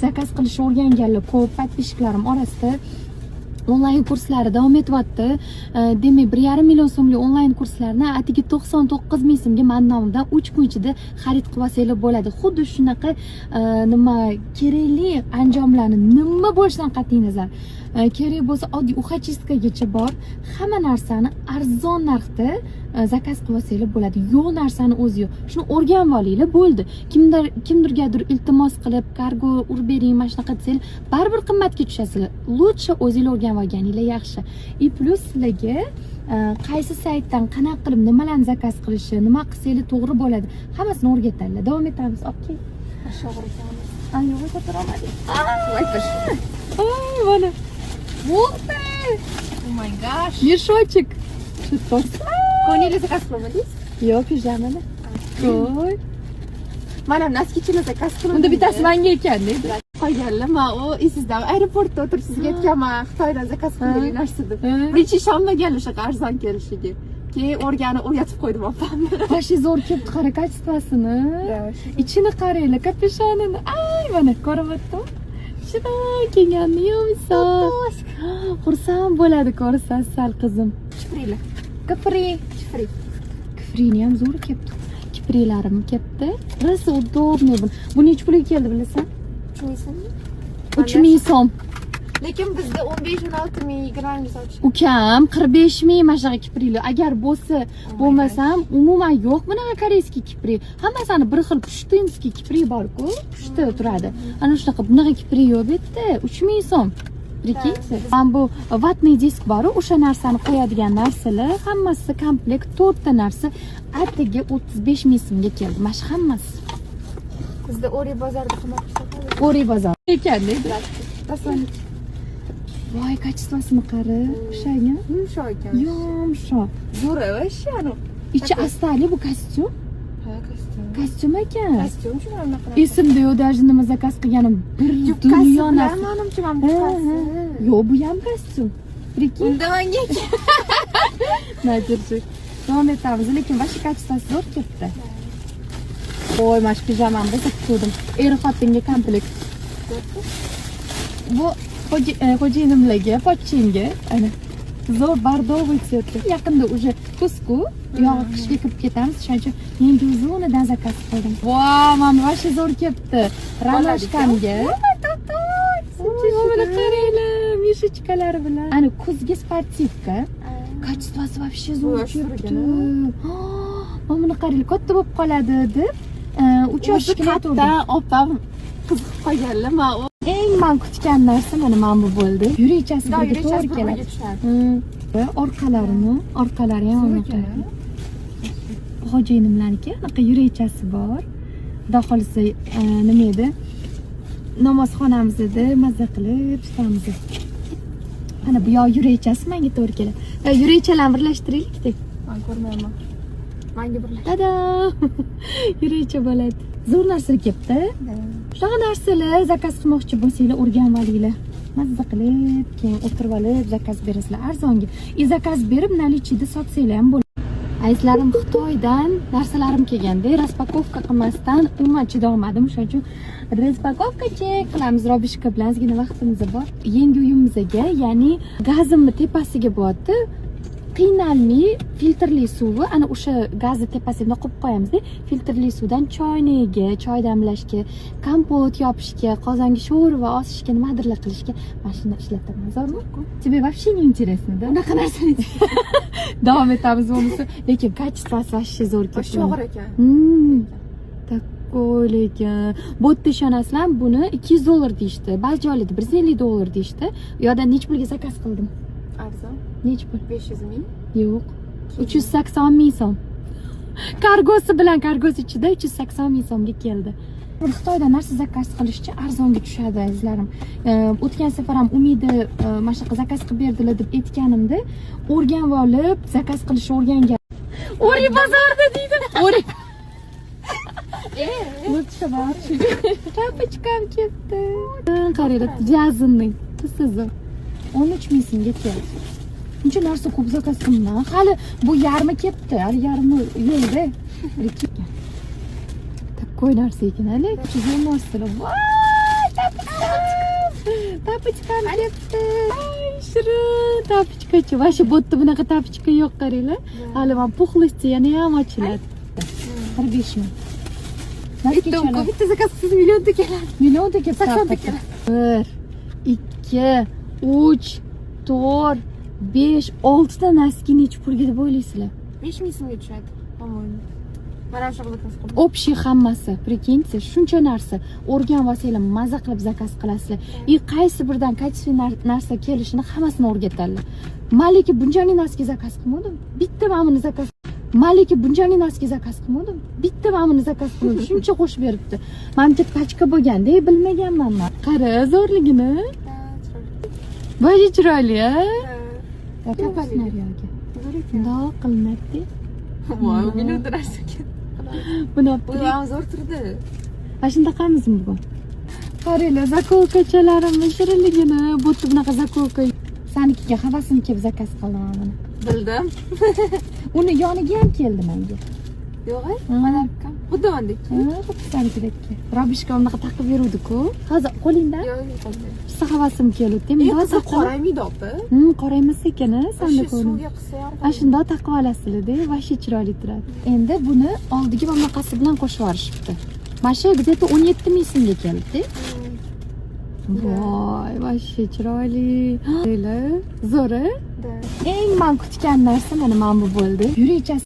Заказ qilishni o'rganganlar ko'p подписчиklarim orasida. Onlayn kurslari davom etyapti. Demak, 1,5 million so'mlik onlayn kurslarni atigi 99 000 so'mga mani nomimdan 3 kun ichida xarid qilib olsanglar bo'ladi. Xuddi shunaqa nima kerakli anjomlarni, nima bo'lishidan qat'iy nazar, kerak bo'lsa oddiy ухочисткagacha bor, hamma narsani arzon narxda заказ qilib olsanglar bo'ladi. Yo'q narsani o'zi yo'q. Shuni o'rganib olinglar, bo'ldi. Kimdir kimdirgadir iltimos qilib, kargo urib bering, mana shunaqa desanglar, baribir qimmatga tushasizlar. Лучше o'zinglar o'rganib olganinglar yaxshi. И плюс sizlarga qaysi saytdan qanaqa qilib nimalarni заказ qilishi, nima qilsanglar to'g'ri bo'ladi, hammasini o'rgatadilar. Davom etamiz. Okey. Ay, yo'q, ko'tarolmadik. Ay, mana. Ух ты! Oh my gosh. Мешочек. Что? Ko'ngilli заказ qilmadingiz? Yo'q, pijamani. Qo'y. Man ham носки chini заказ qildim. Unda bittasi manga ekan, deydi. Qolganlar. Man u esingizda, aeroportda o'tirib sizga aytganman, Xitoydan заказ qilgan narsa deb. Ha. Birinchi ishonmaganlar shunaqa arzon kelishiga. Keyin o'rganib, o'rgatib qo'ydim opamni. Вообще zo'r kelibdi, qara качествоsini. Ichini qaranglar, капюшонini. Ay, mana ko'ryaptimi? Shirin kelganni yumshoq. Xursand bo'ladi ko'rsa sal qizim. Kipriklar. Kipri. Kiprik. Kiprini ham zo'r kelibdi. Kipriklarim kelibdi. Rosa удобный bu. Bu necha pulga keldi, bilasan? 3000 so'mmi? 3000 so'm. Lekin bizda 15, 16 ming, 20 ming sotish. Ukam, 45 ming mana shunaqa kipriklar. Agar bo'lsa, bo'lmasam umuman yo'q bunaqa корейский kiprik. Hammasini bir xil пуштинский kiprik bor-ku, pushti turadi. Ana shunaqa, bunaqa kiprik yo'q bu yerda. 3000 so'm. Прикиньте. Mana bu ватный диск bor, o'sha narsani qo'yadigan narsalar, hammasi komplekt, to'rtta narsa atigi 35 ming so'mga keldi. Mana shu hammasi. Bizda O'ri bozorida qimmat sotadi. O'ri bozor ekan, deydi. Rasonlik. Voy, качествоsini qara, o'shagan. Yumshoq ekan. Yumshoq. Zo'r вообще anu. Ichi astali, bu kostyum. Ha, kostyum. Kostyum ekan. Kostyum shu anaqa. Esimda yo'q даже nima заказ qilganim. Bir Yubkasi dunyo bilan narsa. Manimcha, mana bu Ha, ha. yubkasi. Yo'q, bu ham kostyum. Прикинь. Unda manga. На, держи. Davom etamiz, lekin вообще качествоsi zo'r ketdi. Voy, mana shu pijamamni rosa kutgandim. Er xotinga komplekt. Bu xo'jayinimlarga, pochchamga, ana. Zo'r бордовый цвет li. Yaqinda уже kuz-ku, uyog'i qishga kirib ketamiz. Shuning uchun yangi uzunidan заказ qildim. Voy, mana вообще zo'r kelibdi. Ромашкамga. Mana qaranglar, мишечкалari bilan. Ana kuzgi спортивка. Качествоsi вообще zo'r Вообще kelibdi. Mana buni qaranglar, katta bo'lib qoladi deb 3 O'zi yoshga katta opam qiziqib qolganlar. Man u Eng man kutgan narsa mana bu bo'ldi. Yurakchasi Da, birga yurakchasi to'g'ri bir keladi. birga tushadi. Orqalarini, orqalari ham Zo'r anaqa. ekan. Xo'jayinimlarniki anaqa yurakchasi bor. Xudo xohlasa, nima edi? Namozxonamizda mazza qilib tutamiz. Mana bu yoq yurakchasi menga to'g'ri keladi. Yurakchalarni birlashtiraylik-da. Man ko'rmayman. Manga birlash. Tada! Yurakcha bo'ladi. Zo'r narsa kelibdi. Shunaqa narsalar заказ qilmoqchi bo'lsanglar, o'rganib olinglar. Mazza qilib, keyin o'tirib olib заказ berasizlar arzonga. И заказ berib, наличиеda sotsanglar ham bo'ladi. Azizlarim, Xitoydan narsalarim kelganda распаковка qilmasdan umuman chidolmadim. Shuning uchun распаковка chek qilamiz Robishka bilan. Ozgina vaqtimiz bor. Yangi uyimizga, ya'ni gazimni tepasiga bo'lyapti. Qiynalmay filtrli suvi ana o'sha gazni tepasiga bundoq qo'yib qo'yamizda, filtrli suvdan choynigiga choy damlashga, kompot yopishga, qozonga sho'rva osishga, nimadirlar qilishga mana shuni ishlataman. Zo'rmi? Тебе вообще не интересно, да, unaqa narsani? Davom etamiz bo'lmasa. Lekin качествоsi вообще zo'r. Вообще og'ir ekan. Такой, lekin bu yerda, ishonasizlarmi, buni 200 dollar deyishdi, ba'zi joylarda 150 dollar deyishdi. U yoqdan necha pulga заказ qildim? Arzon. Necha pul? 500 ming. Yo'q, 380 000 so'm kargosi bilan, kargosi ichida 380 000 so'mga keldi. Xitoydan narsa заказ qilishchi arzonga tushadi, azizlarim. O'tgan safar ham Umida mana shunaqa заказ qilib berdilar deb aytganimda, o'rganib olib заказ qilishni o'rgangan. O'ri bozorda deydi, o'ri. Лучше. Шапочкам kelibdi, qaranglar, вязаный, sizni 13 000 so'mga keldi. Uncha narsa ko'p заказ qildim, hali bu yarmi kelibdi, hali yarmi yo'lda. Такой narsa ekan, lekin zo'r narsalar. Voy, тапочка. Тапочка m kelibdi. Ay, shirin тапочка chi. Вообще bu yerda bunaqa тапочка yo'q, qaranglar. Hali man пухлости yana ham ochiladi. 45 ming. Bitta, bitta заказ qilsangiz millionta keladi. Millionta kelib 80 ta keladi. Bir, ikki, uch, to'rt, besh, oltita носки nechi pulga deb o'ylaysizlar? 5000 so'mga tushadi, по-моему. Mana shu заказ qildim. Общий hammasi, прикиньте, shuncha narsa o'rganib olsanglar, maza qilib заказ qilasizlar и qaysi biridan качественный narsa kelishini hammasini o'rgatadilar. Man lekin bunchalik носки заказ qilmadim, bitta mana buni заказ. Man lekin bunchalik носки заказ qilmadim, bitta mana buni заказ qildim, shuncha qo'shib beribdi. Manimcha, пачка bo'lganda bilmaganman man. Qara zo'rligini. Да, chiroyli. Вообще chiroyli, a? Да. Kapaligi. Naryoqga Zo'r ekan. bundoq qilinadida. Voy, millionta narsa ekan. Buni olib Bu turing. ham zo'r turdi. Mana shunaqamizmi bugun? Qaranglar, заколка chalarimni shirinligini. Bu yerda bunaqa заколка. Sanikiga havasim kelib заказ qildim mana buni. Bildim. Uni yoniga ham keldi menga. Yo'q, mana xuddi mandek. Ha, xuddi sanikidek. Робишка unaqa taqib yuruvdi-ku. Hozir qo'lingdan Yo'q, yo'q, qo'lda. Juda havasim keldi. Eng Bundoq qiziq, taqib. qoraymaydi, opa. Qoraymas ekan, a, sanda Shu ko'rinadi. suvga qilsa ham. Ana shundoq taqib olasizlar-da, вообще chiroyli turadi. Endi buni oldiga mana bunaqasi bilan qo'shib yuborishibdi. Mana shu где-то 17 ming so'mga keldi. Voy, вообще chiroyli. Zo'r, a? Да. Eng man kutgan narsa mana bu bo'ldi. Yurakchasi.